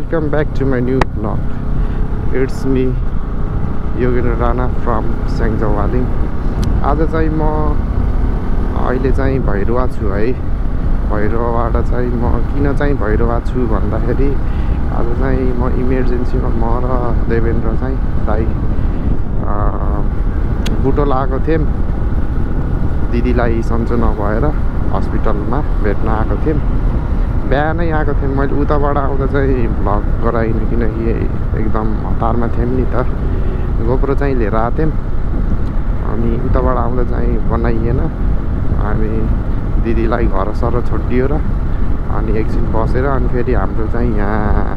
Welcome back to my new vlog. It's me, Yogendra Rana from Sengjawaling. आज चाहिँ म अहिले चाहिँ भैरवा छु है। भैरवाबाट चाहिँ म किन चाहिँ भैरवा छु भन्दाखेरि आज चाहिँ म इमर्जेन्सीमा म र देवेन्द्र चाहिँ दाइ बुटोल आएको थियौँ। दिदीलाई सन्चो नभएर हस्पिटलमा भेट्न आएको थियौँ। बिहानै आएको थिएँ मैले। उताबाट आउँदा चाहिँ भ्लग गराइनँ किनकि एकदम हतारमा थियौँ नि त। गोप्रो चाहिँ लिएर आएको थियौँ अनि उताबाट आउँदा चाहिँ बनाइएन। हामी दिदीलाई घर सर छोडिदियो र अनि एकछिन बसेर अनि फेरि हाम्रो चाहिँ यहाँ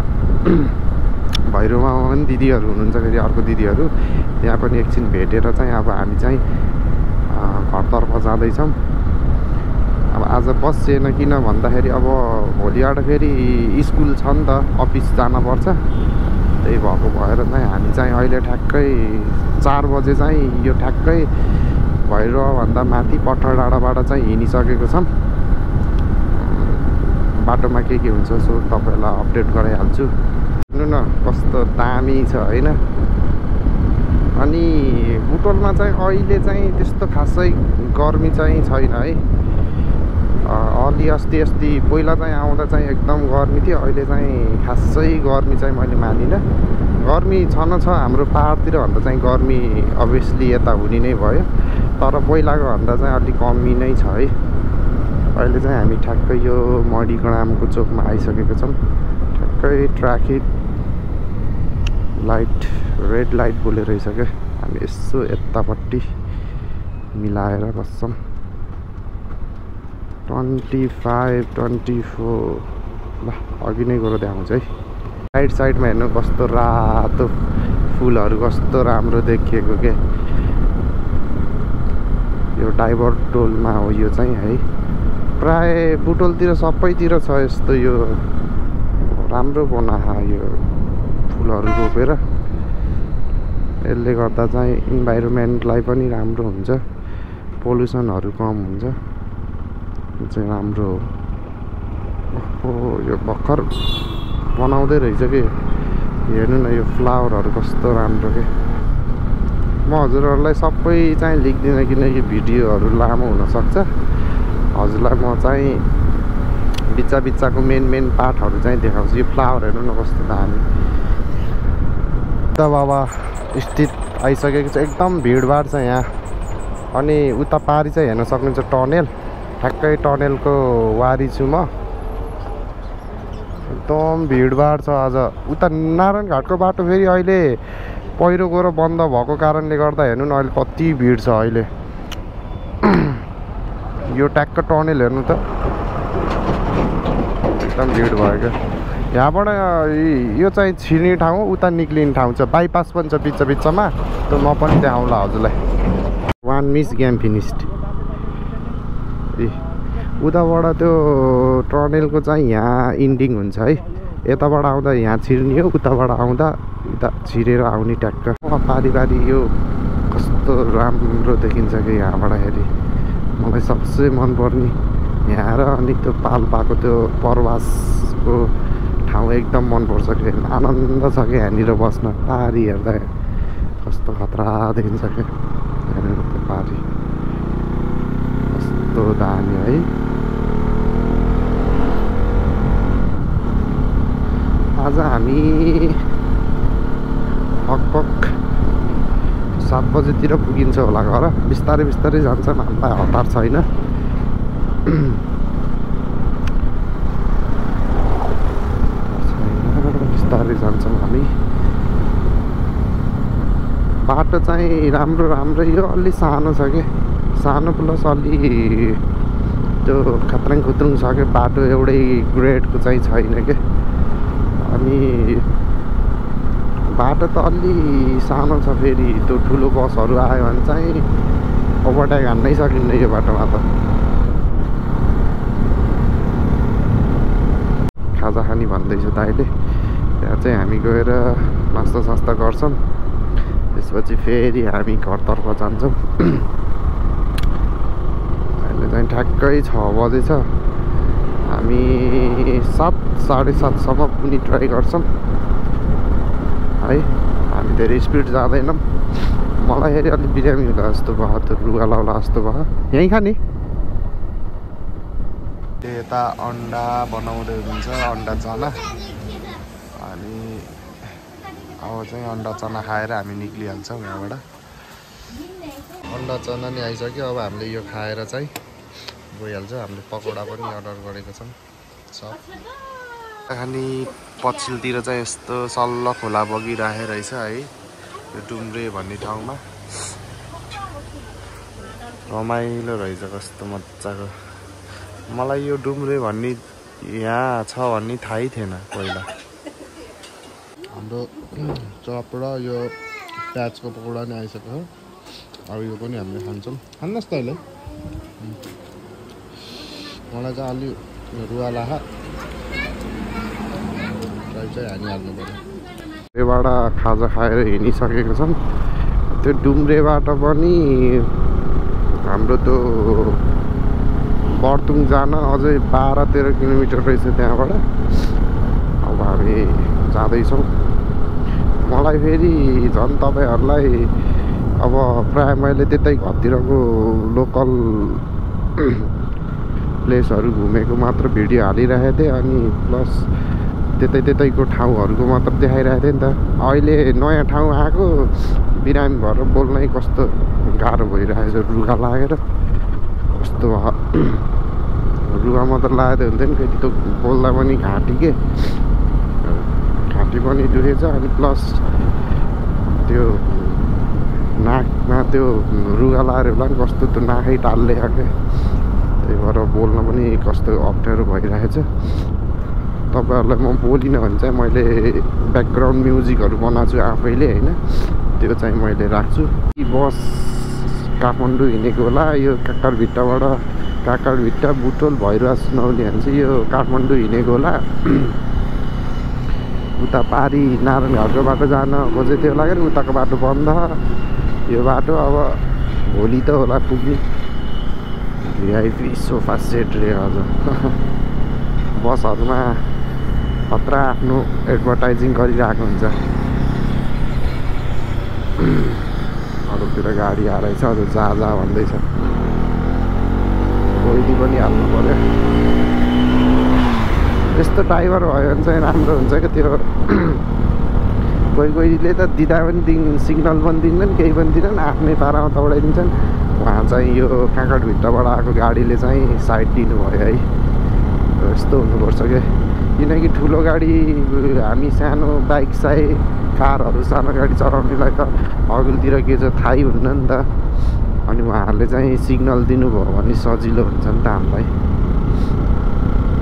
भैरवमा पनि दिदीहरू हुनुहुन्छ, फेरि अर्को दिदीहरू त्यहाँ पनि एकछिन भेटेर चाहिँ अब हामी चाहिँ घरतर्फ जाँदैछौँ। अब आज बसेन किन भन्दाखेरि अब भोलिबाट फेरि स्कुल छ नि त, अफिस जानुपर्छ। त्यही भएको भएर चाहिँ हामी चाहिँ अहिले ठ्याक्कै 4 बजे चाहिँ यो ठ्याक्कै भैरवभन्दा माथि पत्थर डाँडाबाट चाहिँ हिँडिसकेको छौँ। बाटोमा के हुन्छ सो तपाईँलाई अपडेट गराइहाल्छु। हेर्नु न कस्तो दामी छ होइन। अनि बुटोलमा चाहिँ अहिले चाहिँ त्यस्तो खासै गर्मी चाहिँ छैन है। अलि अस्ति पहिला चाहिँ आउँदा चाहिँ एकदम गर्मी थियो। अहिले चाहिँ खासै गर्मी चाहिँ मैले मानिनँ। गर्मी छन छ हाम्रो पहाडतिर भन्दा चाहिँ गर्मी अभियसली यता हुने नै भयो, तर पहिलाको भन्दा चाहिँ अलिक कमी नै छ है। अहिले चाहिँ हामी ठ्याक्कै यो मणिग्रामको चोकमा आइसकेको छौँ। ठ्याक्कै ट्राफिक लाइट रेड लाइट बोलेर रहेछ। हामी यसो यतापट्टि मिलाएर बस्छौँ। 25, 24 ल अघि नै गएर देखाउँछ है। साइडमा हेर्नु कस्तो रातो फुलहरू कस्तो राम्रो देखिएको के। यो डाइभर टोलमा हो यो चाहिँ है। प्राय बुटोलतिर सबैतिर छ यस्तो। यो राम्रो बनाहा यो फुलहरू रोपेर। यसले गर्दा चाहिँ इन्भाइरोमेन्टलाई पनि राम्रो हुन्छ, पोल्युसनहरू कम हुन्छ, चाहिँ राम्रो हो। यो भर्खर बनाउँदै रहेछ कि। हेर्नु न यो फ्लावरहरू कस्तो राम्रो के। म हजुरहरूलाई सबै चाहिँ लेख्दिनँ किनकि भिडियोहरू लामो हुनसक्छ। हजुरलाई म चाहिँ बिच्चाको मेन पार्टहरू चाहिँ देखाउँछु। यो फ्लावर हेर्नु न कस्तो दामी। उता बाबा स्थित आइसकेको छ। एकदम भिडभाड छ यहाँ। अनि उता पारि चाहिँ हेर्न सक्नुहुन्छ टनेल। ठ्याक्कै टनेलको वारी छु म। एकदम भिडभाड छ आज। उता नारायणघाटको बाटो फेरि अहिले पहिरो गएर बन्द भएको कारणले गर्दा हेर्नु न अहिले कति भिड छ अहिले। यो ट्याक्क टनेल हेर्नु त एकदम भिड भयो क्या। यहाँबाट यो चाहिँ छिर्ने ठाउँ, उता निक्लिने ठाउँ छ। बाइपास पनि छ बिचमा। त म पनि देखाउँला हजुरलाई। 1 मिस गेम फिनिस्ड। उताबाट त्यो टनेलको चाहिँ यहाँ इन्डिङ हुन्छ है। यताबाट आउँदा यहाँ छिर्ने हो, उताबाट आउँदा उता छिरेर आउने ट्याक्क। पारी यो कस्तो राम्रो देखिन्छ कि यहाँबाट हेरी। मलाई सबसे मनपर्ने यहाँ र अनि त्यो पाल्पाको त्यो प्रवासको ठाउँ एकदम मनपर्छ कि। आनन्द छ कि यहाँनिर बस्न। पारी हेर्दा कस्तो खतरा देखिन्छ कि। हेर्नु त्यो पारी कस्तो दामी है। आज हामी लगभग 7 बजेतिर पुगिन्छ होला घर। बिस्तारै जान्छौँ, हामीलाई हतार छैन। बिस्तारै जान्छौँ हामी। बाटो चाहिँ राम्रो यो अलि सानो छ कि। सानो प्लस अलि त्यो खुत्रुङ छ कि। बाटो एउटै ग्रेडको चाहिँ छैन कि। अनि बाटो त अलि सानो छ। फेरि त्यो ठुलो बसहरू आयो भने चाहिँ ओभरटेक हान्नै सकिन्न यो बाटोमा त। खाजा खानी भन्दैछु दाइले। त्यहाँ चाहिँ हामी गएर नास्ता गर्छौँ। त्यसपछि फेरि हामी घरतर्फ जान्छौँ। अहिले चाहिँ ठ्याक्कै 6 बजे छ। हामी 7 साढे 7सम्म पुग्ने ट्राई गर्छौँ है। हामी धेरै स्पिड जाँदैनौँ। मलाई हेरि अलिक बिरामी होला जस्तो भयो, त्यो रुगा लाउला जस्तो भयो। यहीँ खाने यता अन्डा बनाउँदै हुन्छ, अन्डा चना। अनि अब चाहिँ अन्डा चना खाएर हामी निक्लिहाल्छौँ यहाँबाट। अन्डा चना नि आइसक्यो। अब हामीले यो खाएर चाहिँ गइहाल्छ। हामीले पकौडा पनि अर्डर गरेको छौँ सब। अनि पछिल्लोतिर चाहिँ यस्तो सल्ल खोला बगिरहेको रहेछ है, यो डुम्रे भन्ने ठाउँमा। रमाइलो रहेछ, कस्तो मजाको। मलाई यो डुम्रे भन्ने यहाँ छ भन्ने थाहै थिएन पहिला। हाम्रो चप र यो प्याजको पकौडा नि आइसक्यो। अब यो पनि हामीले खान्छौँ। खानुहोस् त अहिले। मलाई चाहिँ अलि रुवा लाखा चाहिँ हानिहाल्नु पऱ्यो। त्योबाट खाजा खाएर हिँडिसकेको छौँ। त्यो डुम्रेबाट पनि हाम्रो त्यो बर्तुङ जान अझै 12-13 किलोमिटर रहेछ त्यहाँबाट। अब हामी जाँदैछौँ। मलाई फेरि झन् तपाईँहरूलाई अब प्रायः मैले त्यतै घरतिरको लोकल प्लेसहरू घुमेको मात्र भिडियो हालिरहेको थिएँ। अनि प्लस त्यतैको ठाउँहरूको मात्र देखाइरहेको थिएँ नि त। अहिले नयाँ ठाउँ आएको बिरामी भएर बोल्नै कस्तो गाह्रो भइरहेको छ, रुगा लागेर कस्तो भयो। रुगा मात्र लागेको हुन्थ्यो नि, फेरि त बोल्दा पनि घाँटी पनि दुखेछ। अनि प्लस त्यो नाकमा त्यो रुगा लागेर होला नि, कस्तो त्यो नाकै टाल्ले आएको। त्यही भएर बोल्न पनि कस्तो अप्ठ्यारो भइरहेछ। तपाईँहरूलाई म बोलिनँ भने चाहिँ मैले ब्याकग्राउन्ड म्युजिकहरू बनाएको छु आफैले होइन, त्यो चाहिँ मैले राख्छु। बस काठमाडौँ हिँडेको होला। यो काकरभिट्टा बुटोल भैरवा सुनौली भने चाहिँ यो काठमाडौँ हिँडेको होला। उता पारी नारायणघाटको बाटो जान खोजेको थियो लाग्यो, उताको बाटो बन्द। यो बाटो अब भोलि त होला पुग्ने। भिआइपी सोफा सेट रे अझ बसहरूमा खतरा आफ्नो एडभर्टाइजिङ गरिरहेको हुन्छ। अरूतिर गाडी आएछ, अरू जा भन्दैछ। कोही पनि हाल्नु पऱ्यो। यस्तो ड्राइभर भयो भने चाहिँ राम्रो हुन्छ क्या। त्यो कोहीले त दिँदा पनि सिग्नल पनि दिँदैन, केही पनि दिँदैन, आफ्नै पारामा दौडाइदिन्छन्। उहाँ चाहिँ यो काँकडभित्रबाट आएको गाडीले चाहिँ साइड दिनुभयो है। यस्तो हुनुपर्छ क्या। किनकि ठुलो गाडी, हामी सानो बाइक कारहरू सानो गाडी चलाउनेलाई त अघिल्तिर के छ थाहै हुन्न नि त। अनि उहाँहरूले चाहिँ सिग्नल दिनुभयो भने सजिलो हुन्छ नि त हामीलाई।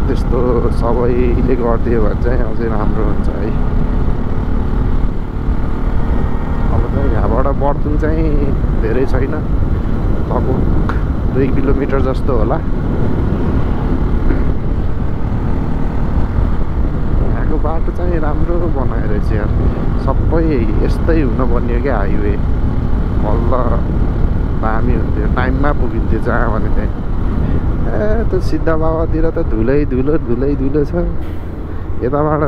त्यस्तो सबैले गरिदियो भने चाहिँ अझै राम्रो हुन्छ है। अब चाहिँ यहाँबाट बर्तुङ चाहिँ धेरै छैन, लगभग 2 किलोमिटर जस्तो होला। यहाँको बाटो चाहिँ राम्रो बनाएर रहेछ यार। सबै यस्तै हुनुपर्ने हो क्या हाइवे। बल्ल दामी हुन्थ्यो, टाइममा पुगिन्थ्यो जहाँ भने त्यहाँ। त्यो सिद्ध बाबातिर त धुलै धुलो छ। यताबाट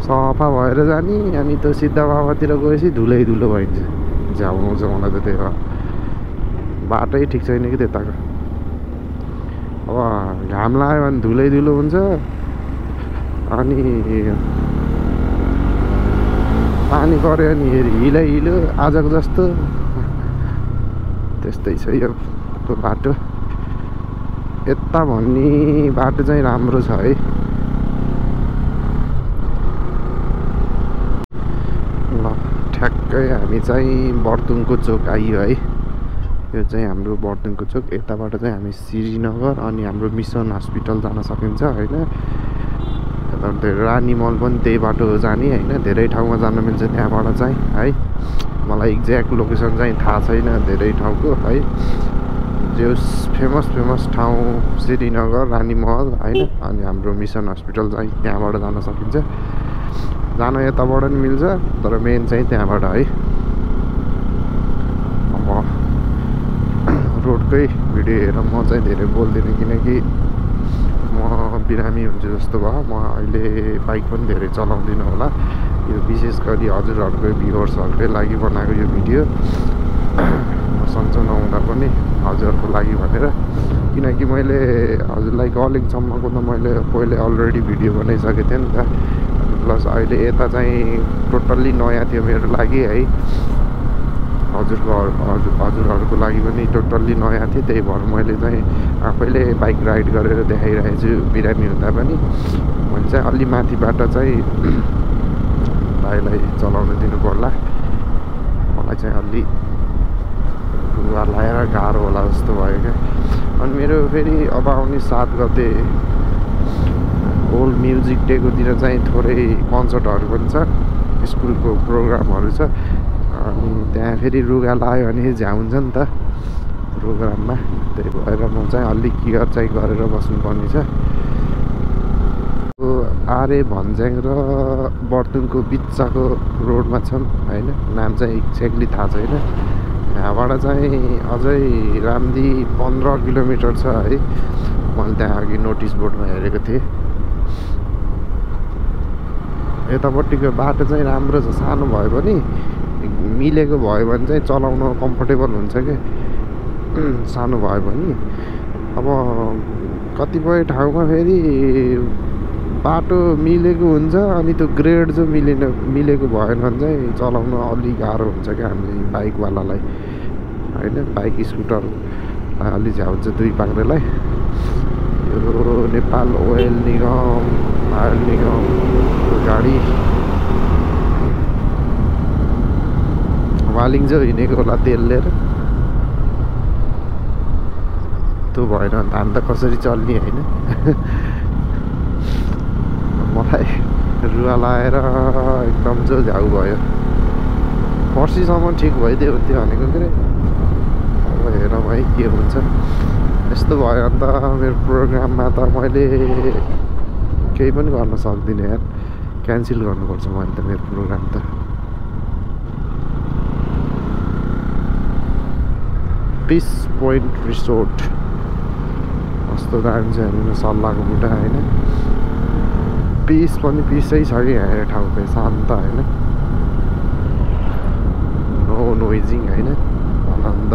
सफा भएर जाने, अनि त्यो सिद्ध बाबातिर गएपछि धुलै धुलो भइन्छ। झ्याउनुहुन्छ मलाई त त्यही बाटै ठिक छैन कि त्यताको। अब घाम लाग्यो भने धुलै धुलो हुन्छ। अनि पानी पऱ्यो भने हिलो आजको जस्तो। त्यस्तै छ यो बाटो। यता भन्ने बाटो चाहिँ राम्रो छ है। ल ठ्याक्कै हामी चाहिँ बर्तुङको चोक आइयो है। यो चाहिँ हाम्रो बर्तुङको चोक। यताबाट चाहिँ हामी श्रीनगर अनि हाम्रो मिसन हस्पिटल जान सकिन्छ होइन। यता रानी मल पनि त्यही बाटो जाने होइन। धेरै ठाउँमा जान मिल्छ त्यहाँबाट चाहिँ है। मलाई एक्ज्याक्ट लोकेसन चाहिँ थाहा छैन धेरै ठाउँको है। जो फेमस ठाउँ श्रीनगर, रानी महल होइन। अनि हाम्रो मिसन हस्पिटल चाहिँ त्यहाँबाट जान सकिन्छ। जान यताबाट पनि मिल्छ, तर मेन चाहिँ त्यहाँबाट है। अब रोडकै भिडियो हेरेर म चाहिँ धेरै बोल्दिनँ, किनकि म बिरामी हुन्छु जस्तो भयो। म अहिले बाइक पनि धेरै चलाउँदिनँ होला। यो विशेष गरी हजुरहरूकै भ्युवर्सहरूकै लागि बनाएको यो भिडियो। म सन्चो नहुँदा पनि हजुरहरूको लागि भनेर, किनकि मैले हजुरलाई कलिङसम्मको त मैले पहिले अलरेडी भिडियो बनाइसकेको थिएँ नि त। प्लस अहिले यता चाहिँ टोटल्ली नयाँ थियो मेरो लागि है। हजुरहरूको लागि पनि टोटल्ली नयाँ थियो। त्यही भएर मैले चाहिँ आफैले बाइक राइड गरेर देखाइरहेको छु बिरामी हुँदा पनि। मैले चाहिँ अलि माथिबाट चाहिँ भाइलाई चलाउन दिनु पर्ला। मलाई चाहिँ अलि रुवा लगाएर गाह्रो होला जस्तो भयो क्या। अनि मेरो फेरि अब आउने 7 गते ओल्ड म्युजिक डेकोतिर चाहिँ थोरै कन्सर्टहरू पनि छ, स्कुलको प्रोग्रामहरू छ। अनि त्यहाँ फेरि रुगा लगायो भने झ्याउँछ नि त प्रोग्राममा। त्यही भएर म चाहिँ अलिक केयर चाहिँ गरेर बस्नुपर्ने छ। आरे भन्ज्याङ र बर्तुङको बिचको रोडमा छन् होइन, नाम चाहिँ एक्ज्याक्टली थाहा छैन। यहाँबाट चाहिँ अझै रामदी 15 किलोमिटर छ है। मैले त्यहाँ अघि नोटिस बोर्डमा हेरेको थिएँ। यतापट्टिको बाटो चाहिँ राम्रो छ, सानो भए पनि मिलेको भयो भने चाहिँ चलाउन कम्फर्टेबल हुन्छ क्या, सानो भयो भने। अब कतिपय ठाउँमा फेरि बाटो मिलेको हुन्छ, अनि त्यो ग्रेड चाहिँ मिलेको भएन भने चाहिँ चलाउन अलि गाह्रो हुन्छ क्या हामीले बाइकवालालाई होइन। बाइक स्कुटरलाई अलि झ्याउँछ दुई पाङ्ग्रेलाई। यो नेपाल ओयल निगमको गाडी वालिङ्जो हिँडेको होला तेल लिएर। त्यो भएन भने त हामी त कसरी चल्ने होइन। मलाई रुवा लगाएर एकदम जो झ्याउ भयो। पर्सिसम्म ठिक भइदियो त्यो भनेको के अरे। अब हेरौँ है के हुन्छ। यस्तो भयो भने त मेरो प्रोग्राममा त मैले केही पनि गर्न सक्दिनँ यार। क्यान्सल गर्नुपर्छ मैले त मेरो प्रोग्राम त। पिस पोइन्ट रिसोर्ट कस्तो दामी छ हेर्नु न, सल्लाहको मुटा होइन। पिस पनि पिसै छ कि यहाँ ठाउँ चाहिँ शान्त होइन, नो नोइजिङ होइन, आनन्द।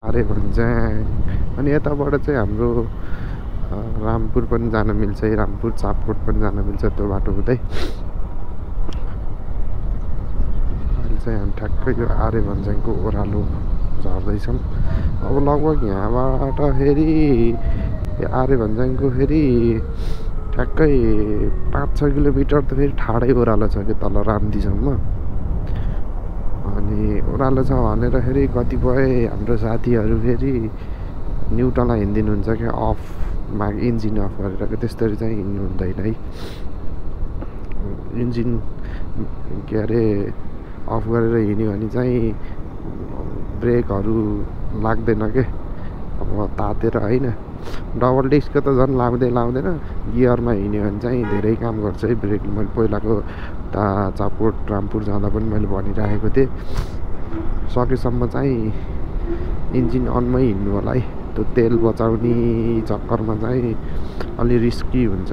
आरे भन्ज्याङ। अनि यताबाट चाहिँ हाम्रो रामपुर पनि जान मिल्छ है, रामपुर चापकोट पनि जान मिल्छ त्यो बाटो हुँदै। अहिले चाहिँ हामी ठ्याक्कै यो आरे भन्ज्याङको ओह्रालो झर्दैछौँ। अब लगभग यहाँबाट फेरि आरे भन्ज्याङको फेरि ठ्याक्कै 5-6 किलोमिटर त फेरि ठाडै ओह्रालो छ कि तल रामदीसम्म। अनि ओह्रालो छ भनेर फेरि कतिपय हाम्रो साथीहरू फेरि न्युट्रलमा हिँडिदिनुहुन्छ क्या, अफमा इन्जिन अफ गरेर। त्यस्तरी चाहिँ हिँड्नु हुँदैन है। इन्जिन के अरे अफ गरेर हिँड्यो भने चाहिँ ब्रेकहरू लाग्दैन के, अब तातेर होइन। डबल डिस्कको त झन् लाउँदैन। गियरमा हिँड्यो भने चाहिँ धेरै काम गर्छ है ब्रेक। मैले पहिलाको चापकोट रामपुर जाँदा पनि मैले भनिराखेको थिएँ, सकेसम्म चाहिँ इन्जिन अनमै हिँड्नु होला है। त्यो तेल बचाउने चक्करमा चाहिँ अलि रिस्की हुन्छ।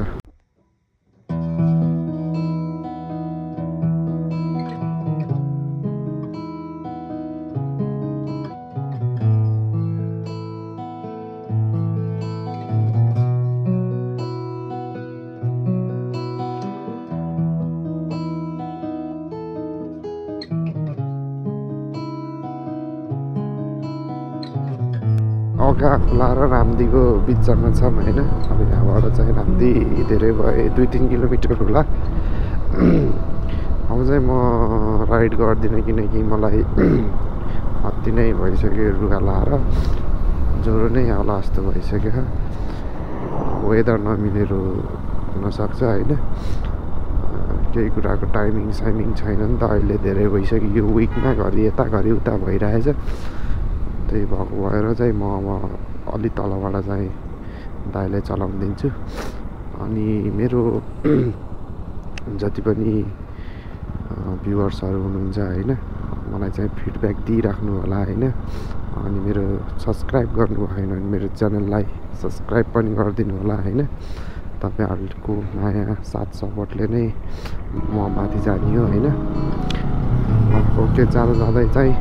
अगा खोला र रामदीको बिचमा छौँ होइन। अब यहाँबाट चाहिँ रामदी धेरै भयो 2-3 किलोमिटर होला। अब चाहिँ म राइड गर्दिनँ किनकि मलाई अति नै भइसक्यो रुगा लाएर ज्वरो नै आउला जस्तो भइसक्यो। वेदर नमिलेर हुनसक्छ होइन। केही कुराको टाइमिङ साइमिङ छैन नि त अहिले धेरै भइसक्यो। यो विकमा घरि यता घरि उता भइरहेछ। त्यही भएको भएर चाहिँ म अब अलि तलबाट चाहिँ दाइलाई चलाउन दिन्छु। अनि मेरो जति पनि भ्युवर्सहरू हुनुहुन्छ होइन मलाई चाहिँ फिडब्याक दिइराख्नु होला होइन। अनि मेरो सब्सक्राइब गर्नु भएन भने मेरो च्यानललाई सब्सक्राइब पनि गरिदिनु होला होइन। तपाईँहरूको माया साथ सपोर्टले नै म माथि जाने हो होइन। ओके जाँदा जाँदै चाहिँ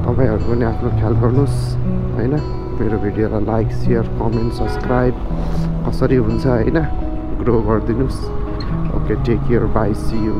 तपाईँहरू पनि आफ्नो ख्याल गर्नुहोस् होइन। मेरो भिडियोलाई लाइक सेयर कमेन्ट सब्सक्राइब कसरी हुन्छ होइन ग्रो गरिदिनुहोस्। Okay take care bye see you.